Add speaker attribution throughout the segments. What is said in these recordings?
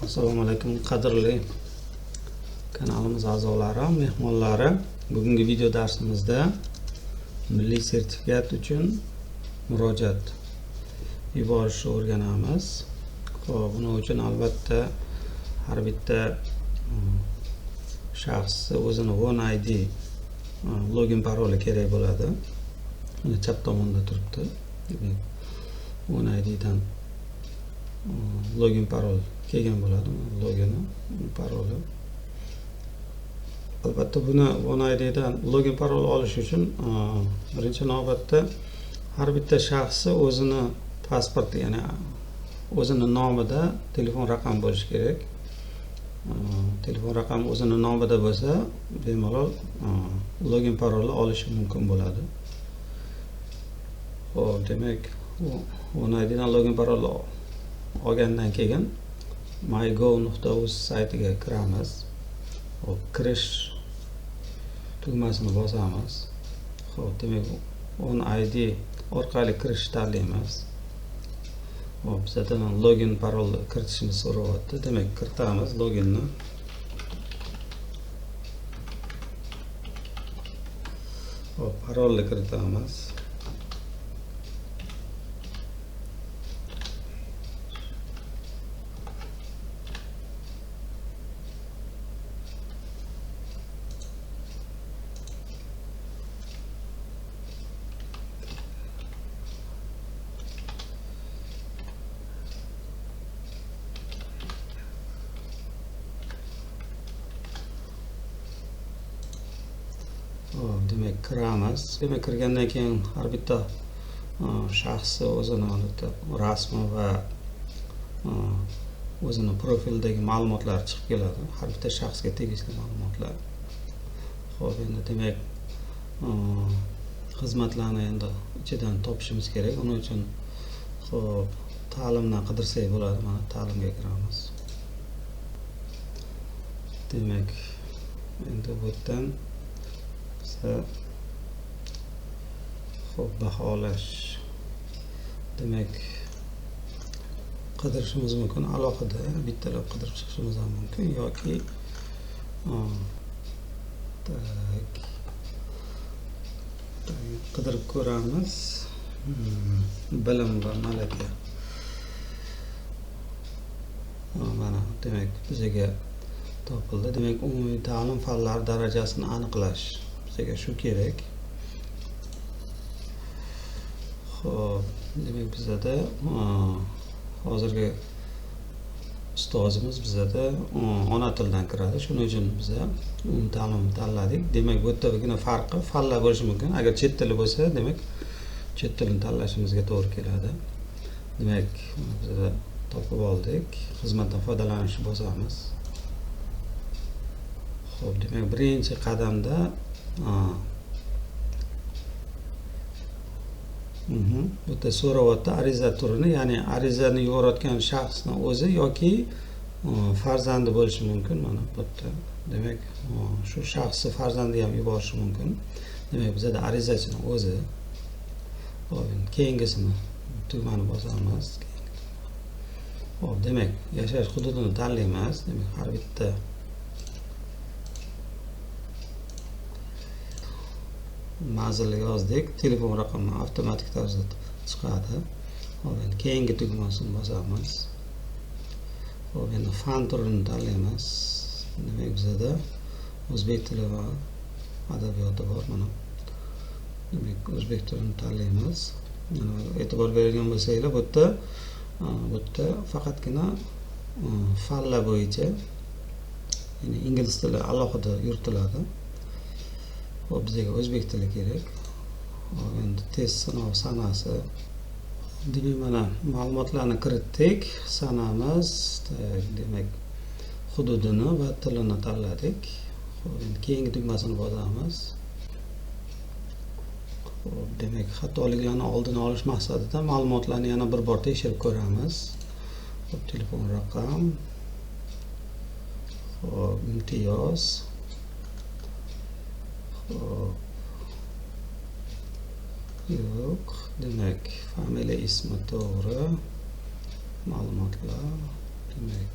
Speaker 1: Assalomu alaykum qadrli kanalimiz a'zolari, mehmonlari. Bugungi video darsimizda milliy sertifikat uchun murojaat yuborishni o'rganamiz. Xo'p, buning uchun albatta har bitta shaxs o'zini One ID login paroli kerak bo'ladi. Uni chap tomonda turibdi. Demak, One IDdan login parol kelgan bo'ladi, logini, paroli. Albatta buni One IDdan login parol olish uchun birinchi navbatda har bitta shaxsi o'zini pasporti, ya'ni o'zini nomida telefon raqami bo'lishi kerak. Telefon raqami o'zini nomida bo'lsa, bemalol login parolni olishi mumkin bo'ladi. Xo'p, demak, One IDdan login parolni olgandan keyin mygov.uz saytiga kiramiz. Xo'p, kirish tugmasini bosamiz. Xo'p, demak, One ID orqali kirish tanlaymiz. Xo'p, bizdan login parolni kiritishni so'rayapti. Demak, kiritamiz loginni. Xo'p, parolni kiritamiz. Demak, kiramiz. Demak, kirgandan keyin har bitta shaxsi o'zini albatta rasmi va o'zini profilidagi ma'lumotlar chiqib keladi. Har bitta shaxsga tegishli ma'lumotlar. Xo'p, endi demak, xizmatlarni endi ichidan topishimiz kerak. Uning uchun xo'p, ta'limdan qidirsak bo'ladi. Mana ta'limga kiramiz. Demak, endi bu yerdan xo'p, baholash. Demak, qidirishimiz mumkin, alohida bittalab qidirib chiqishimiz ham mumkin yoki tak qidirib ko'ramiz. Bilim va malaka. Mana, demak, bizga topildi. Demak, umumiy ta'lim fanlari darajasini aniqlash bizga shu kerak. Xo'p, demak, bizada hozirgi ustozimiz bizada ona tilidan kiradi. Shuning uchun biza umumiy ta'lim tanladik. Demak, bu yerdagina farqi fanlar bo'lishi mumkin. Agar chet tili bo'lsa, demak, chet tilini tanlashimizga to'g'ri keladi. Demak, bizada topib oldik. Xizmatdan foydalanishni bosamiz. Xo'p, demak, birinchi qadamda bu yerda so'rayapti ariza turini, ya'ni arizani yuborayotgan shaxsni o'zi yoki farzandi bo'lishi mumkin. Mana bu yerda demak, shu shaxsni farzandi ham yuborishi mumkin. Demak, bizada arizachini o'zi. Xo'p, keyingisini tugmani bosamiz. Xo'p, demak, yashash hududini tanlaymiz. Demak, har bitta manzilni yozdik, telefon raqami avtomatik tarzda chiqadi. Xo'p, endi keyingi tugmasini bosamiz. Xo'p, endi fan turini tanlaymiz. Demak, bizada o'zbek tili va adabiyoti bor. Mana, demak, o'zbek tilini tanlaymiz. Mana, e'tibor bergan bo'lsanglar, bu yerda faqatgina fanlar bo'yicha, ya'ni ingliz tili alohida yuritiladi. Xo'p, bizga o'zbek tili kerak. Xo'p, endi test sinov sanasi. Demak, mana ma'lumotlarni kiritdik. Sanamiz, demak, hududini va tilini tanladik. Xo'p, endi keyingi tugmasini bosamiz. Xo'p, demak, xatoliklarni oldini olish maqsadida ma'lumotlarni yana bir bor tekshirib ko'ramiz. Xo'p, telefon raqam. Xo'p, imtiyoz. Xo'p, yo'q, demak, familiya ismi to'g'ri, ma'lumotlar, demak,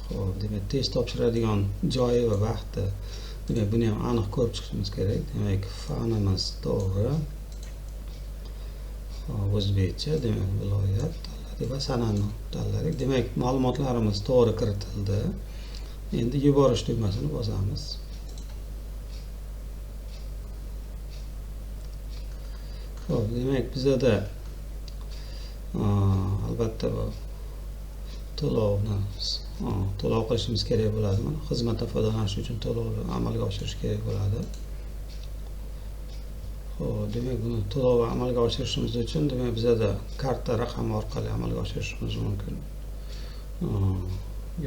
Speaker 1: Xo'p, demak, test topshiradigan joyi va vaqti, demak, buni ham aniq ko'rib chiqishimiz kerak. Demak, fanimiz to'g'ri. Xo'p, o'zbekcha, demak, viloyat tanladik va sanani tanladik. Demak, ma'lumotlarimiz to'g'ri kiritildi. Endi yuborish tugmasini bosamiz. Xo'p, demak, bizada albatta bu to'lovni to'lov qilishimiz kerak bo'ladi. Mana xizmatdan foydalanish uchun to'lovni amalga oshirish kerak bo'ladi. Xo'p, demak, buni to'lov amalga oshirishimiz uchun, demak, bizada karta raqami orqali amalga oshirishimiz mumkin.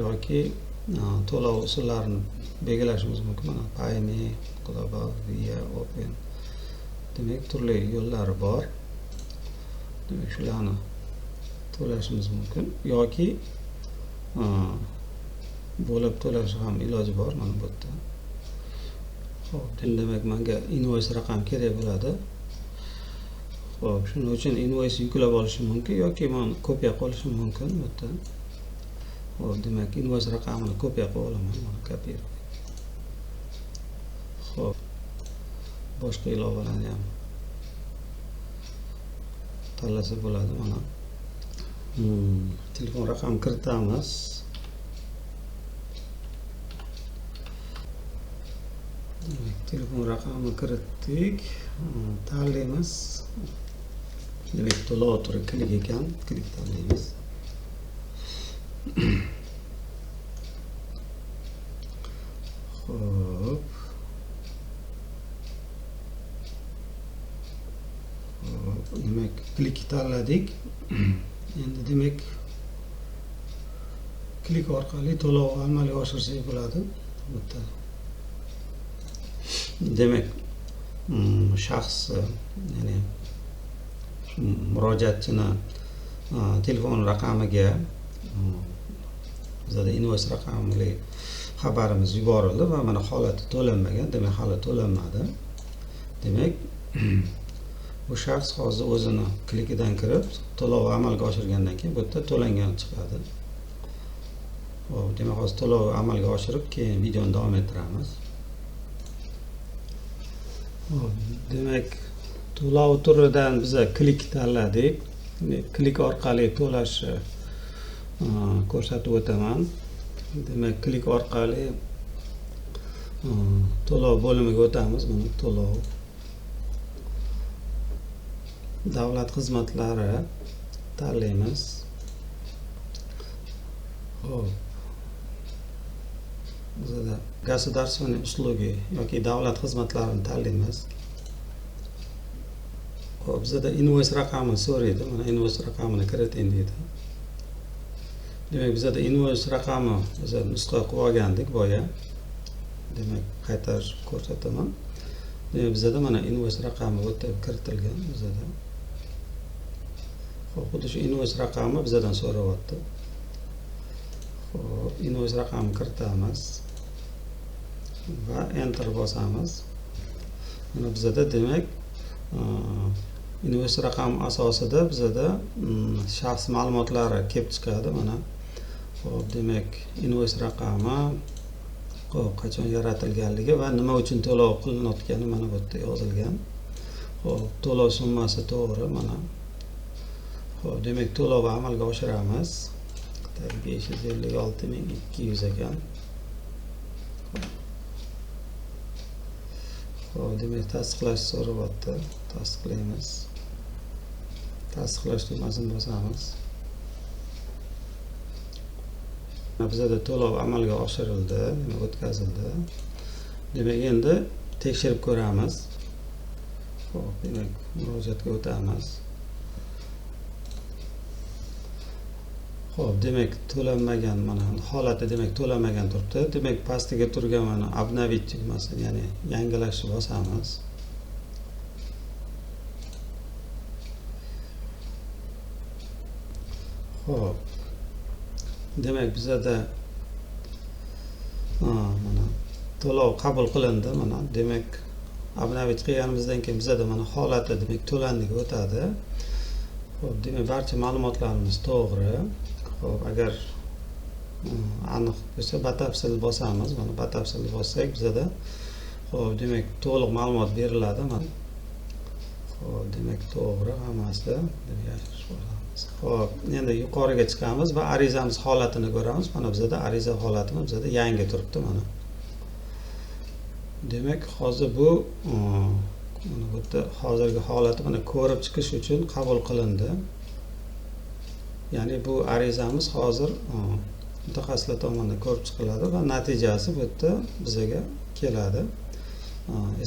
Speaker 1: Yoki to'lov usullarini belgilashimiz mumkin. Mana Payme, Global, Via, Open. Demak, turli yo'llari bor. Demak, shularni to'lashimiz mumkin yoki bo'lib to'lash ham iloji bor mana bu yerda. Xo'p, demak, menga invoice raqam kerak bo'ladi. Xo'p, shuning uchun invoice yuklab olishim mumkin yoki men kopiya qilishim mumkin bu yerda. Xo'p, demak, invoice raqamini kopiya qilib olaman, mana kopirov. Xo'p, boshqa ilovalarni ham tanlasa bo'ladi mana. Telefon raqam kiritamiz. Demak, telefon raqamini kiritdik. Tanlaymiz. Demak, to'lov turi klik ekan, klik tanlaymiz. Xo'p. Demak, klik tanladik. Endi demak, klik orqali to'lov amalga oshirsak bo'ladi. Bu yerda. Demak, shaxs, ya'ni murojaatchini telefon raqamiga bizada invoice raqamli xabarimiz yuborildi va mana holati to'lanmagan, demak hali to'lanmadi. Demak, bu shaxs hozir o'zini klikidan kirib to'lov amalga oshirgandan keyin bu yerda to'langan chiqadi. Xo'p, demak hozir to'lov amalga oshirib, keyin videoni davom ettiramiz. Xo'p, demak, to'lov turidan biza klik tanladik. Klik orqali to'lashni ko'rsatib o'taman. Demak, klik orqali to'lov bo'limiga o'tamiz. Mana to'lov, davlat xizmatlari tanlaymiz. Xo'p, bizada государственные услуги yoki davlat xizmatlarini tanlaymiz. Xo'p, bizada invoice raqamini so'raydi. Mana invoice raqamini kiriting deydi. Demak, bizada invoice raqami biz nusxa qilib olgandik boya. Demak, qaytarib ko'rsataman. Demak, bizada mana invoice raqami bu yerda kiritilgan bizada. Xo'p, xuddi shu invoice raqami bizadan so'rayapti. Xo'p, invoice raqamini kiritamiz va enter bosamiz. Mana bizada demak invoice raqami asosida bizada shaxs ma'lumotlari kelib chiqadi mana. Xo'p, demak, invoice raqami, xo'p, qachon yaratilganligi va nima uchun to'lov qilinayotgani mana bu yerda yozilgan. Xo'p, to'lov summasi to'g'ri mana. Xo'p, demak, to'lovni amalga oshiramiz. 556 200 ekan. Xo'p, demak, tasdiqlash so'rayapti. Tasdiqlaymiz. Tasdiqlash tugmasini bosamiz. Bizada to'lov amalga oshirildi, o'tkazildi. Demak, endi tekshirib ko'ramiz. Xo'p, demak, murojaatga o'tamiz. Xo'p, demak, to'lanmagan mana holati, demak, to'lanmagan turibdi. Demak, pastiga turgan mana обновить tugmasini, ya'ni yangilashni bosamiz. Xo'p. Demak, bizada mana to'lov qabul qilindi mana. Demak, обновить qilganimizdan keyin bizada mana holati, demak, to'landiga o'tadi. Xo'p, demak, barcha ma'lumotlarimiz to'g'ri. Xo'p, agar aniq bo'lsa batafsil bosamiz. Mana batafsil bossak bizada xo'p, demak to'liq ma'lumot beriladi. Mana xo'p, demak to'g'ri hammasi. Xo'p, endi yuqoriga chiqamiz va arizamiz holatini ko'ramiz. Mana bizada ariza holatimi bizada yangi turibdi mana. Demak, hozir bu mana bu yerda hozirgi holati mana ko'rib chiqish uchun qabul qilindi. Ya'ni bu arizamiz hozir mutaxassislar tomonidan ko'rib chiqiladi va natijasi bu yerda bizaga keladi.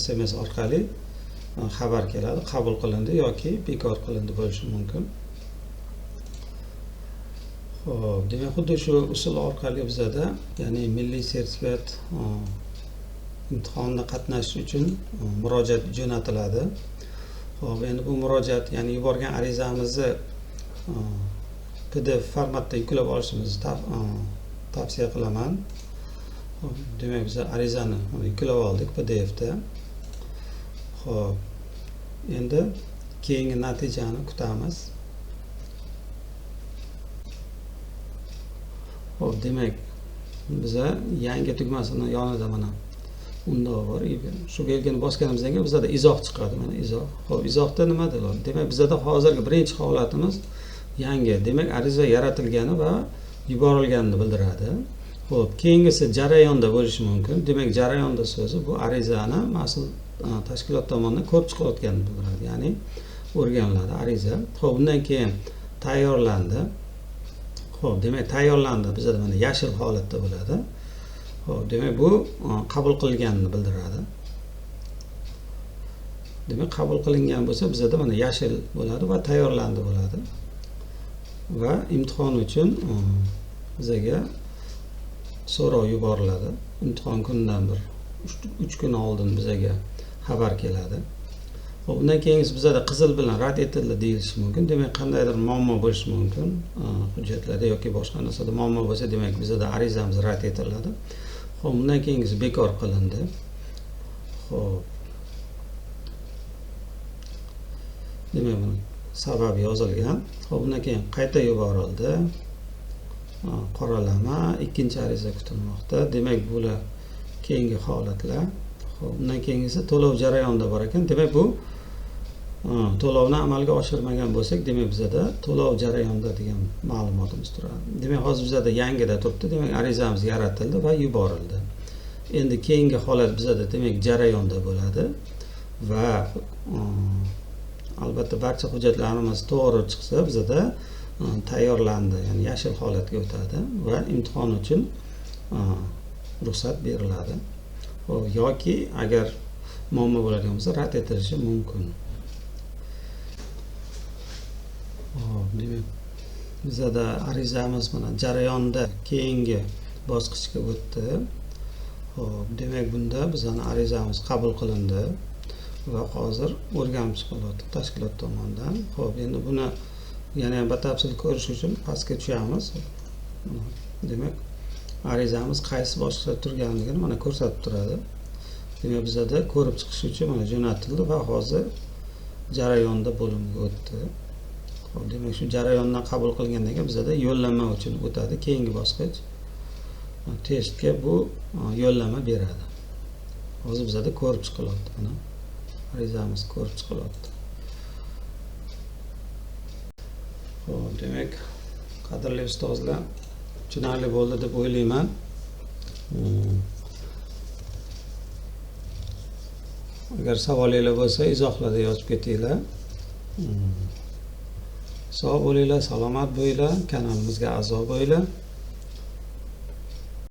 Speaker 1: SMS orqali xabar keladi, qabul qilindi yoki bekor qilindi bo'lishi mumkin. Xo'p, demak xuddi shu usul orqali bizada, ya'ni milliy sertifikat imtihonida qatnashish uchun murojaat jo'natiladi. Xo'p, endi bu murojaat, ya'ni yuborgan arizamizni PDF formatda yuklab olishimizni tavsiya qilaman. Xo'p, demak biz arizani yuklab oldik PDFda. Xo'p, endi keyingi natijani kutamiz. Xo'p, demak biza yangi tugmasini yonida mana undov bor. Shu belgini bosganimizdan keyin bizada izoh chiqadi. Mana izoh. Xo'p, izohda nima deyiladi? Demak bizada hozirgi birinchi holatimiz yangi. Demak ariza yaratilgani va yuborilganini bildiradi. Xo'p, keyingisi jarayonda bo'lishi mumkin. Demak jarayonda so'zi bu arizani mas'ul tashkilot tomonidan ko'rib chiqilayotganini bildiradi. Ya'ni o'rganiladi ariza. Xo'p, undan keyin tayyorlandi. Xo'p, demak tayyorlandi bizada mana yashil holatda bo'ladi. Xo'p, demak bu qabul qilinganini bildiradi. Demak qabul qilingan bo'lsa bizada mana yashil bo'ladi va tayyorlandi bo'ladi. Va imtihon uchun bizaga so'rov yuboriladi. Imtihon kunidan bir 3 kun oldin bizaga xabar keladi. Xo'p, undan keyingisi bizada qizil bilan rad etildi deyilishi mumkin. Demak qandaydir muammo bo'lishi mumkin hujjatlarda yoki boshqa narsada muammo bo'lsa, demak bizada arizamiz rad etiladi. Xo'p, undan keyingisi bekor qilindi. Xo'p. Demak buni sababi yozilgan. Xo'p, undan keyin qayta yuborildi. Qoralama, ikkinchi ariza kutilmoqda. Demak bular keyingi holatlar. Xo'p, undan keyingisi to'lov jarayonida bor ekan. Demak bu to'lovni amalga oshirmagan bo'lsak, demak bizada to'lov jarayonida degan ma'lumotimiz turadi. Demak hozir bizada yangida turibdi. Demak arizamiz yaratildi va yuborildi. Endi keyingi holat bizada demak jarayonda bo'ladi va albatta barcha hujjatlarimiz to'g'ri chiqsa bizada tayyorlandi, ya'ni yashil holatga o'tadi va imtihon uchun ruxsat beriladi. Yoki agar muammo bo'ladigan bo'lsa rad etilishi mumkin. Xo'p, demak bizada arizamiz mana jarayonda keyingi bosqichga o'tdi. Xo'p, demak bunda bizning arizamiz qabul qilindi va hozir o'rganib chiqilyapti tashkilot tomonidan. Xo'p, endi buni yana ham batafsil ko'rish uchun pastga tushamiz. Demak arizamiz qaysi bosqichda turganligini mana ko'rsatib turadi. Demak bizada ko'rib chiqish uchun mana jo'natildi va hozir jarayonda bo'limga o'tdi. Xo'p, demak shu jarayondan qabul qilingandan keyin bizada yo'llanma uchun o'tadi. Keyingi bosqich testga bu yo'llanma beradi. Hozir bizada ko'rib chiqilyapti. Mana arizamiz ko'rib chiqilyapti. Xo'p, demak qadrli ustozlar, tushunarli bo'ldi deb o'ylayman. Agar savolinglar bo'lsa izohlarda yozib ketinglar. Sog' bo'linglar, salomat bo'linglar, kanalimizga a'zo bo'linglar.